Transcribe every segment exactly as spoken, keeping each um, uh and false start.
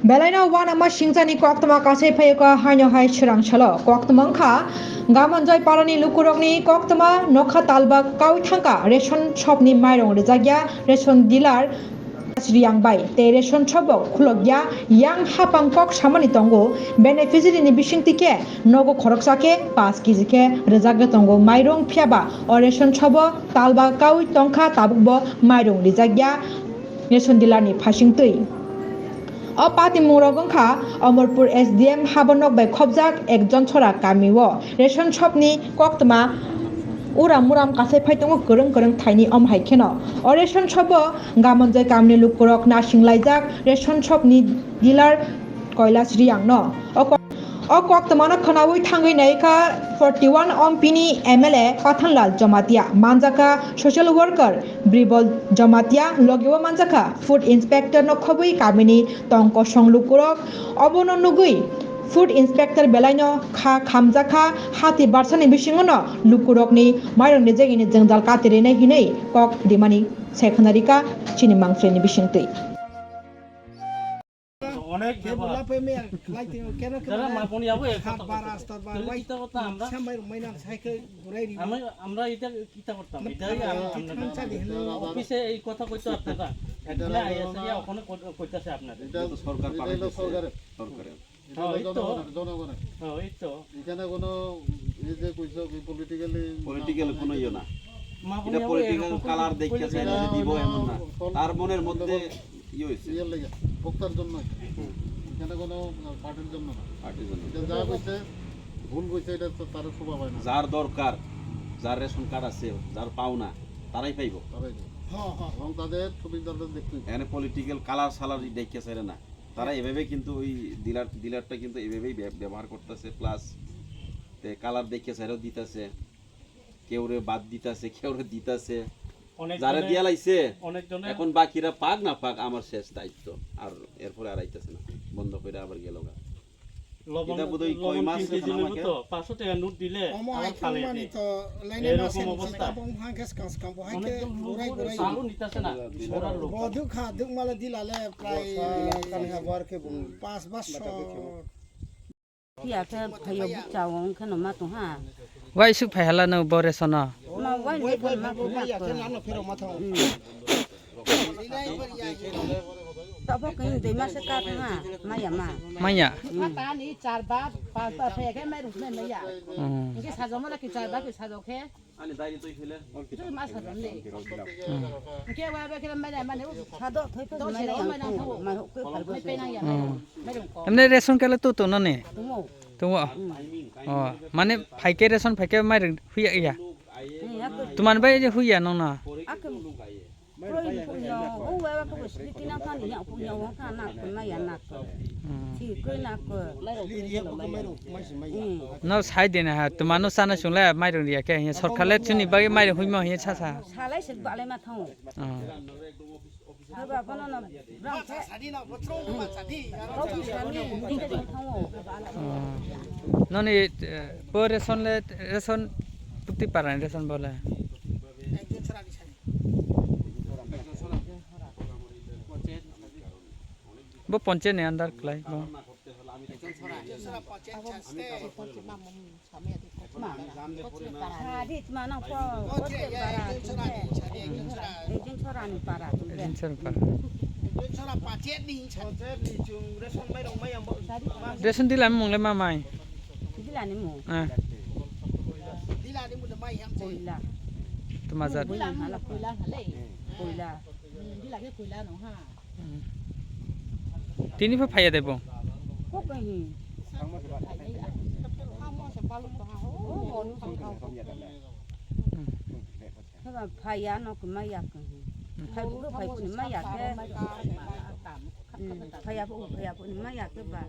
Belaino uanama singchani koktwma kasai phaiyokha haino hai swrang salo. Koktwma wngkha Gamonjoi parani lukurokni koktwma nokha talba kaui thangkha ration shopni mairong rijakya ration dealer Riyang bai tei ration shop bo khulokya yang hapang kok samani tongo. Beneficiary ni bisingtwi khe nogo khoroksa khe paanch kg khe rijakgwi tongo mairong, phiyaba o ration shop o talba kaui tongkha tabukbo mairong rijakya ration dealer ni phasingtwi. O patimungrok wngkha Omorpur S D M habonok bai khopjak ekjon chora kami o ration shop ni koktwma uram muram kasai phai tongo kwrwng kwrwng thaini. Om hai kheno o ration shop o Gamonjoi kamni lukurok nasing laijak ration shop ni dealer Kailash Riyang no. O kok-, o koktwmano khwnaui thangwi naikha forty one ompini M L A Pathanlal Jamatia, manjakha social worker Bribol Jamatia, logeo manjakha food inspector no khobwi kamini tongkosong lukurok. Obono nugwi food inspector belaino kha khamjakha, hati barsani bisingono lukurokni mairong rijagini jwngjal katirinai hinwi kok rimani. Sai khwnarikha chini mangphreni bisingtwi. অনেক ব্যবহার। যারা মা বোন যাবো, এক সপ্তাহ বার, আস্তার বার, তাহলে ওই কিতা করতাম আমরা? সামবাই রুমাই নাম সাইকেল ঘুরাই দিবি। আমরা, আমরা এটা কিতা করতাম? আমরা এটাই আমরা, আমরা থানচালি হলো। অফিসে এই কথা কইতো আপনারা। এটা এখানে হলো আইএসএ না, ওখানে কই-, কইতাছে আপনাদের। এটা তো সরকার এটা হলো পাঠাইতেছে। সরকারের। সরকারের। এটা হ্যাঁ, হলো এই তো। জনগণের, জনগণের। হ্যাঁ, এই তো। এখানে কোনো এই যে কইছো কি পলিটিক্যালি পলিটিক্যাল না, কোনো ইয়ে না। মা বোন এটা যাবো, পলিটিক্যাল এরকম কালার দেখে কইলে চাই না যে দিব এমন না। তার মনের মধ্যে ইয়ে হয়েছে। ইয়ের লেগে, বক্তার জন্য। এখানে কোনো পার্টির জন্য না। পার্টির জন্য। এটা যা কইছে, ভুল কইছে, এটা তো তার স্বভাব হয় না। যার দরকার, যার রেশন কার্ড আছে, যার পাওনা, তারাই পাইবো। তারাই পাইবো। হ্যাঁ, হ্যাঁ। এবং তাদের সুবিধাটা দেখতে হবে। এখানে পলিটিক্যাল কালার সালার দেখে চাইলে না। তারা এভাবে কিন্তু ওই ডিলার, ডিলারটা কিন্তু এভাবেই ব্য-, ব্যবহার করতেছে, প্লাস তে কালার দেখে চাইলেও দিতেছে। কেউরে বাদ দিতাছে, কেউরে দিতাছে। অনেক যারা জনে, দিয়া লাইছে, অনেক জনে এখন বাকিরা পাক না পাক, আমার শেষ দায়িত্ব। আর এরপরে আর আইতাছে না, বন্ধ করে আবার গেল গা। লবণ, এটা বোধহয় কয় লবণ মাস কিনতে এখন যেন আমাকে তো, পাঁচশো টাকা নোট দিলে কমো আবার আইফোন ফালাই মানি দেয়। তো লাইনে এরকম মাসে নিচে অবস্থা। তা বং ফাঙ্কেস কাজ কাম বহাই অনেক কে জন লোক ঘুরাই বলে ঘুরাই। চালও নিতাছে না, হুম। সরার লোক। বধু খা দুক মালে দিলালে প্রায় বর্ষা কানে আবার কে বুম। পাঁচ বছর। Phiya khe phaio bukcha o wng khe no ma tong ha. Wai suk phai hala no bo ration o. Ma wai ni khe ma khe ma ko. Hmm. Tabo khe dui ma se ka thang ha, maya ma. Maya. Hmm. Tani char bar, pas bar phai khe mai ruk nai maya. Hmm. Hingke sajok ma ki char bar ki sajok khe. Ani dai ni twi phile. Twi ma sa dam de. Hmm. Hingke wa ba khe mai nai mane. Sado thoi pa mai nai. Mai hok ko phai ko. Hmm. Emne ration kala tu tu no ne. Tungo. Tungo. Hmm. Oh, mane phaike ration phaike mai reng huya ya. Hmm, ya ko. Tuman bai je huya no na. Ak. Proi punya, oh, wa wa ko bus di tina kan ya punya wa kan nak na ya nak. Hmm. Si ko nak ko. Hmm. No sai de na ha, tumano sana sung la mai reng ya ke, ya sorkar le chini bagi mai reng hui mo ya cha cha. Salai se ba le ma thang. Hmm. Haba bono no brang se. Kau bisa ni, ni ke jeng thango. Hmm. Noni, eh, po ration le, ration tukti paran ration bole. Bo ponche ni andar klai bo. Sadi tma nang po, poste para. Ejin sora ni para. Ejin sora para. Ration dila mung le ma mai. Dila ni mung. Ah. Dila ni mung le mai ham se. Koila. Tuma jat. Koila mung le koila hale. Koila. Hmm, dila ke koila no ha. Hmm. Tini pha phaiya de bo. Ko kahi. Hmm. Heba phaiya no ko maya kahi. Hmm. Phai bu phai bu ni maya ke. Hmm. Phaiya bu phaiya bu ni maya ke ba.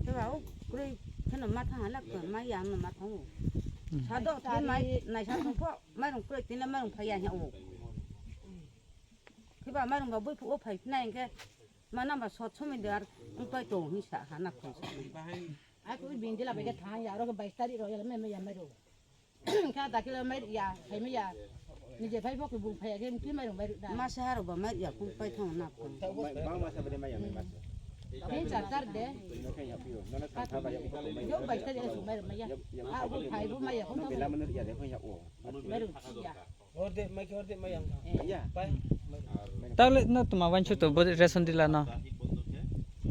Heba o kre kheno ma thang la ko maya no ma thang o. Hmm. Sado te mai nai sa thang pho. Mairung kwrwi tini mairung phaiya hiya o. Khiba mairung ba bui phuo phai phinai hinkhe ma namba sot somoi de ar wngpai tong hinwi sa ha na khon sa. Aku bini dila bai khe thang ya, oro khe bais tarik rok ya, meme ya mairung. Kha dakhe le mai ya, phaima ya. Nije phai bo khe bung phai ya khe mungkin mairung bai rwda. Masa haro ba mai ya kung pai thang na kung. Mai, bang masa bade mai ya mai masa. Tin char tar de. Ino khe ya pio. Nono sangkha ba ya uko mai. Yo bai tar ya su mairung mai ya. Ya, ya, ah, uko phai bo mai ya kung. Bela manur ya de kung ya o. Mairung chi ya. Horde mai khe horde mai yang. Eh. Ya. Pai. Tahle no tuma wancho to bo ration dealer no.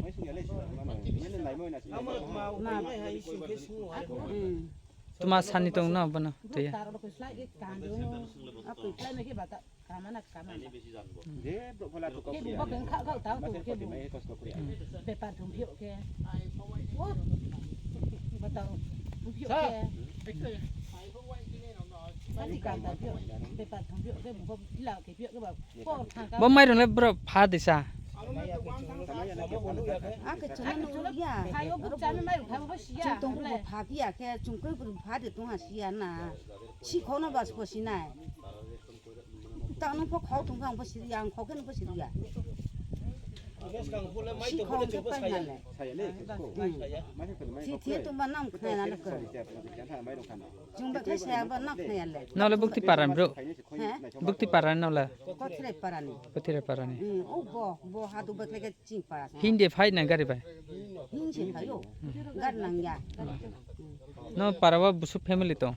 Mai sung ya le. Mai ne lai mai na. Ama ma mai hai sing ke sung wa. Hmm. Tuma sani tong no bono tuya. Bepar thum phiyok ke. Bepar thum phiyok ke. Bepar thum phiyok ke. Bo mairung le bro pha disa. Ake chuma nukya. Chwng tongkhu bo pha phiya khe chwng khe bo pha de tongha siya na. Si khono bas bo sinai. Tang nung pho khok tong phang bo siriya, ang khok khe nung pho siriya. Si khok khe pai na le. Si thiye tong ba nam khna na le ko. Chwng ba khe saya ba nam khna ya le. Nole bukti paran bro. He? Bukti paran nole. Kothre parani. Kothre parani. Hmm, o bo, bo ha du ba khe khe ching para. Hindi phai na gari bai. Hindi phai o. Gar nang ya. No para ba busu family to.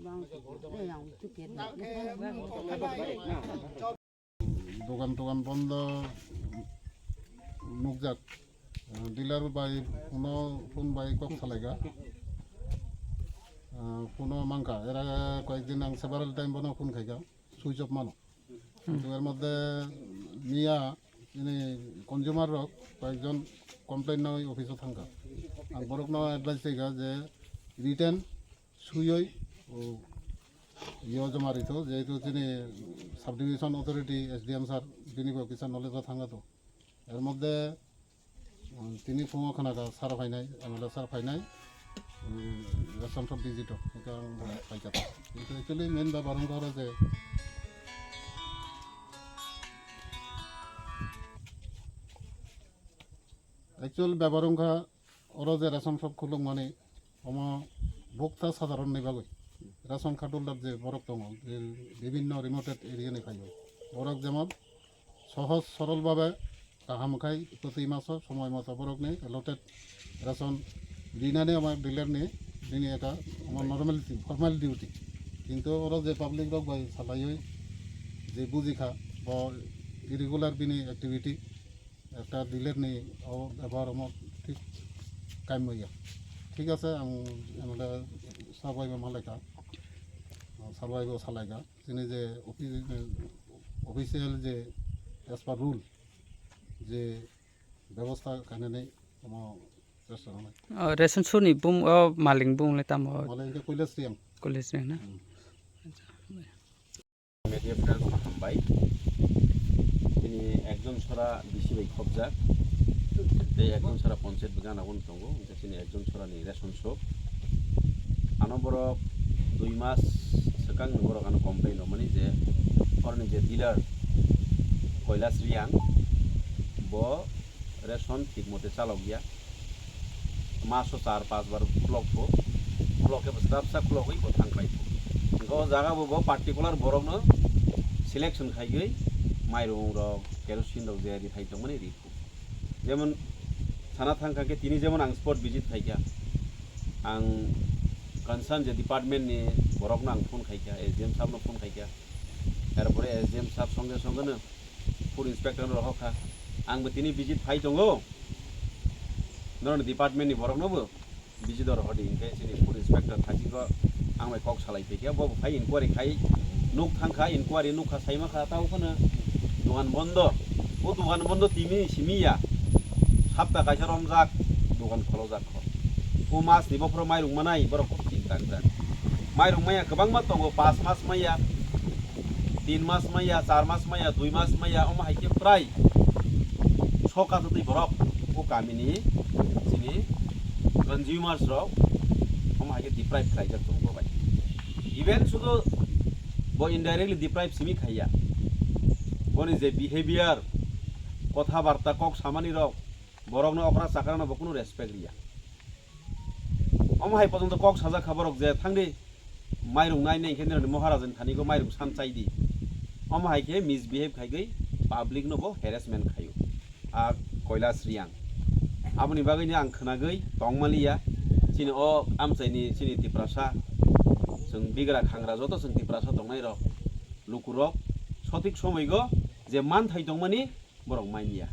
Bang, eh, yang tu ke. Dogan togan bondo nukjak. Ah, dealer bai phone, phone bai kok salaiga. Ah, phone o mankha. Era koyekdin ang several time bono phone khaikha. Switch off mano. Hmm. Kintu er moddhe miya ini consumer rok koyekjon complain nai office o thangkha. Ang borok no advice khaikha je written suyoi o yo joma rito, jehetu chini subdivision authority S D M sir bini bo kisa knowledge o thangkha to. Er moddhe, um, tini phungo khwnakha sir phainai, M L A sir phainai, um, ration shop visit o, hwnkhe ang bo phaikha. Kintu actually main bepar wngkha oro je, actual bepar wngkha oro je ration shop khulukmani, omo bhokta sadharon ni bagwi ration card holder je borok tongo, je bibhinno remote area ni phaio. Borok jemon sohoj sorol bhabe kaham khai proti maso somoy moto borok ni allotted ration rinani omo dealer ni bini ekta omo normality, formal duty. Kintu oro je public rok bai salaiwi je bujikha bo irregular bini activity, ekta dealer ni o bepar omo thik kaimoi ya. Thik ase, ang M L A sir bai bo malaikha, sir bai bo salaikha. Chini je offi-, official je as per rule je bebosta khainani omo chesta khainai. O, ration shop ni bung, o, malik bung le tamo? Malik hwnkhe Kailash Reang. Kailash Reang na? Hmm. Media friends no hambai. Tini ekjon sora bisi bai khobjak. Tei ekjon sora panchayat bo gana bono tongo. Hwnkhe chini ekjon sora ni ration shop. Ano borok dui mas swkang ni borok ano complain rwmani je oroni je dealer Kailash Reang bo ration thik mote chalok ya. Maso char panch bar khulok pho, khulok khe bwswk bwswk khulogwi bo thang khlai pho. Hwnkhe o jaga bo, bo particular borokno selection khaiwi mairung rok, kerosene rok je ri thai tongmani ri pho. Jemon sana thang kha khe tini jemon ang spot visit khai kha, ang concern je department ni borokno ang phone khai kha, S D M sir no phone khai kha, er pore S D M sir songe songe no food inspector no rohor kha. Ang bo tini visit phai tongo. Norok ni department ni borok no bo visit o rohor di, hinkhe chini food inspector thaching kho ang bai kok salai phaikha. Bo bo phai inquiry khai nuk thang kha, inquiry nuk kha, sai ma kha, tao phano dogan bondo. O dogan bondo timi simi ya. Hapta kaisa romjak, dogan kholojak kho. O mas ni bophoro mairung manai, borok kok chinta wngjak. Mairung maya kwbangma tongo, pas mas maya. Tin mas maya, char mas maya, dui mas maya, omo hai khe prai soka twtwi borok o kamini chini consumers rok omo hai khe deprive khlaijak tongo bai. Even sudu bo indirectly deprive simi khaiya, boni je behavior, kotha barta, kok samani rok, borokno okra chakrano bo kunu respect riya. Omo hai pojonto kok sajak kha borok je thangdi mairung nai nai khe nirokni Maharajani thani go mairung san chai di. Omo hai khe misbehave khai gwi public no bo harassment khaio. A Kailash Reang. Aboni bagwi ni ang khwnagwi tongmaliya. Chini o amchaini chini Tiprasa, chwng bigra khangra joto chwng Tiprasa tongnai rok, lukurok sothik somoi go je manthai tongmani borok manya.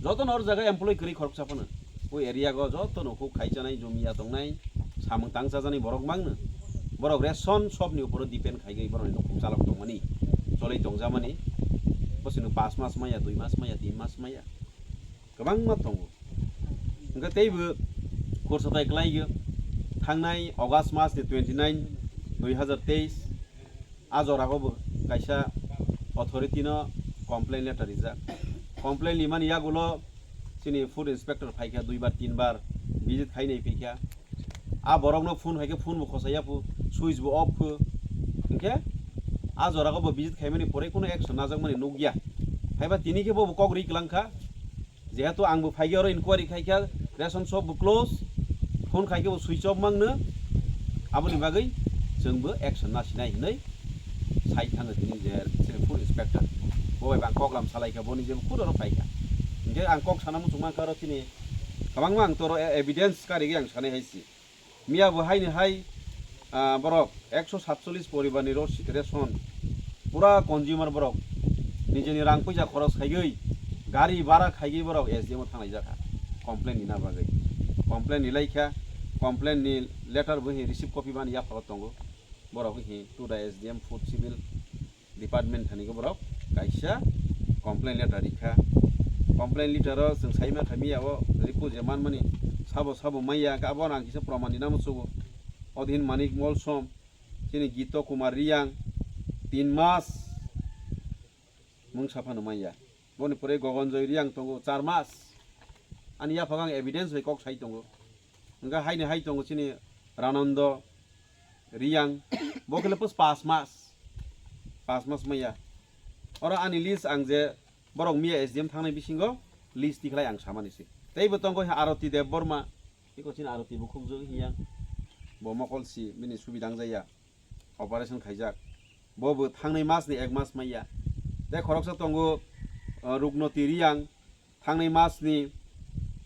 Joto no or jaga employee kwrwi khoroksa phano. O area go joto no huk khai chanai, jumia tongnai, samung tang chajanai borok mangno. Borok ration shop ni uporo depend khai gwi borok ni nukhung chalok tongmani, choloi tongjamani. Bosino pas mas maya, dui mas maya, tin mas maya. Kwbangma tongo. Hwnkhe teibo khorsa tai kwlai yo. Thangnai August mas ni twenty nine, dui hazar teis, a jora go bo kaisa authority no complain letter rijak. Complain rimani yagulo chini food inspector phaikha, duibar tinbar visit khainai phaikha. A borok no phone phaikhe phone bo khosai ya phu, switch bo off phu. Hwnkhe a jora go bo visit khaimani pore kuno action najakmani nukya. Haiba tini khe bo kok ri kwlangkha. Jehetu ang bo phaikhe oro inquiry khaikha, ration shop bo close, phone khaikhe bo switch off mangno, aboni bagwi chwng bo action nasinai hinwi sai thango tini je chini food inspector. Bo bai bang koklam salaikha, boni je khud oro phaikha. Hwnkhe ang kok sana muchung mankha oro chini kwbangma ang toro e-, evidence karigwi ang sanai hai si. Miya bo haini hai, ah, borok ekso satchollis poribar ni ros-, ration pura consumer borok nijeni rang puisa khoros khaigwi gari bara khaigwi borok S D M o thanglai jakha complain rina bagwi. Complain rilaikha, complain ni letter bo hi receive copy bani yapharo tongo. Borok hi to the S D M food civil department thani khe borok kaisa complain letter rikha. Complain letter o chwng saima kha miya o report je manmani sabo sabo maya, hwnkhe abo ang kisa proman rina muchugo. Odin Manik Molsom, chini Gito Kumar Riyang, tin mas mungsa phano maya. Boni pore Gogonjoy Riyang tongo, char mas. Ani yaphang ang evidence bai kok sai tongo. Hwnkhe haini hai tongo chini Ranando Riyang, bo khe le pus pas mas, pas mas maya. Oro ani list ang je borok miya S D M thangnai bisingo list tikhlai ang samani se. Teibo tongo Aroti Debbarma, iko chini Aroti bukhukjwk hiyang, bo mokol si bini subi dangjaya, operation khaijak. Bo bo thangnai mas ni ek mas maya. Tei khoroksa tongo, uh, Rugnoti Riyang, thangnai mas ni,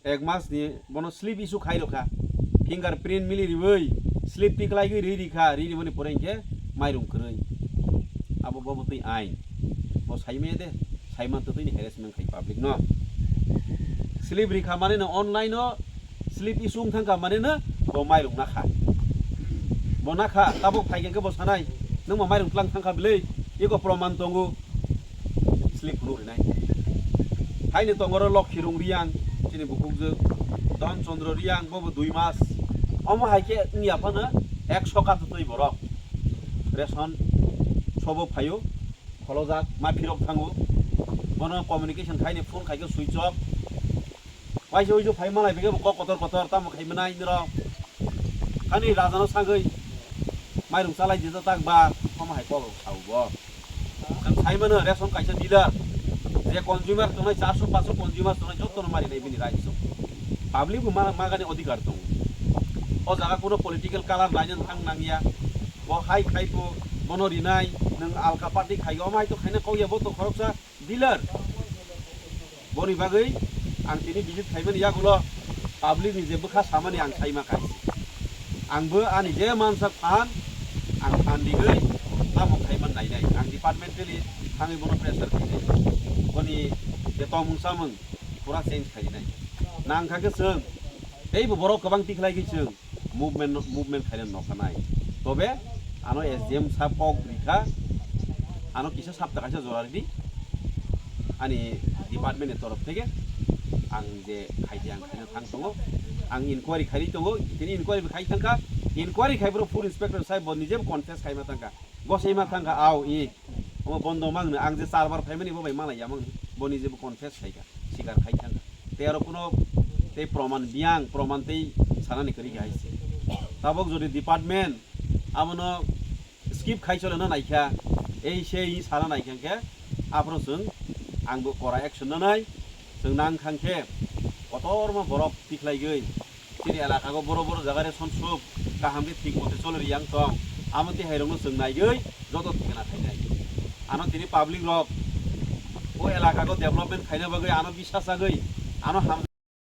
ek mas ni bono slip issue khai rokha. Fingerprint mili riwi slip tiklai gwi ri rikha, ri rimani pore hinkhe mairung kwrwi. Abo bo bwtwi ain. Bo saimaya de, saiman twtwi ni harassment khai public no. Slip rikha mane no online o slip issue wng thangkha mane no bo mairung nakha. Bo nakha, tabuk phai khe bo sanai, nwng ma mairung tlang thangkha bwlwi, iko proman tongo. Slip phunuk rinai. Haini tongoro Lokhirung Riyang, chini bukhukjwk, Don Chandra Riyang, bobo dui mas. Omo hai khe wngya phano ekso ka twtwi borok. Ration sobo phaio, kholojak, ma phirok thango. Bono communication khaini phone khai khe switch off. Waisa uisu phai malai bikhe bo kok kotor kotor tamo khai manai nirok. Ani rajano sagwi mairung chalai di tak ba, omo hai kok rok sao bo. Ang sai mano ration kaisa dealer, je consumer tongnai charso paso consumer tongnai jotono mari nai bini right song. Public bo ma-, magani odhikar tongo. O jaga kuno political color lainani thang nangya. Bo hai khai bo bono rinai, nwng alka party khai omo hai to khaina kok ya bo to khoroksa dealer. Boni bagwi ang tini visit khaimani yagulo public ni je bwkha samani ang saima khai. Ang bo ani je mansa phan, ang phan digwi tamo khaiman nainai. Ang departmentally thangwi bono pressure khainai. Boni je tongmung samung pura change khainai. Nang kha khe chwng, teibo borok kwbang tikhlai khe chwng movement, movement khaina nokha nai. Tobe ano S D M sab kok rikha, ano kisa sapta kaisa jora ridi. Ani department ni torof theke ang je khaidi ang khaina thang tongo, ang inquiry khaidi tongo, tini inquiry bo khai thangkha, inquiry khai boro food inspector sai bo nije bo confess khaima thangkha, gosaima thangkha, au i omo bondo mangno ang je charbar phaimani bo bai malai yamang bo nije bo confess khaikha, sikar khai thangkha. Tei aro kuno tei proman biyang, proman tei sanani kwrwi khe hai se. Tabok jodi department abono skip khai choleno naikha, ei sei sana naikha khe, aphuru chwng ang bo kora action nanai, chwng nang khang khe kotorma borok tikhlaigwi Chini elaka go boro boro jaga ration shop kaham khe thik mote choli riyang tong. Amo tei hai rokno chwng naigwi joto thikna khainai. Ano tini public rok o elaka go development khaina bagwi ano bisas agwi ano ham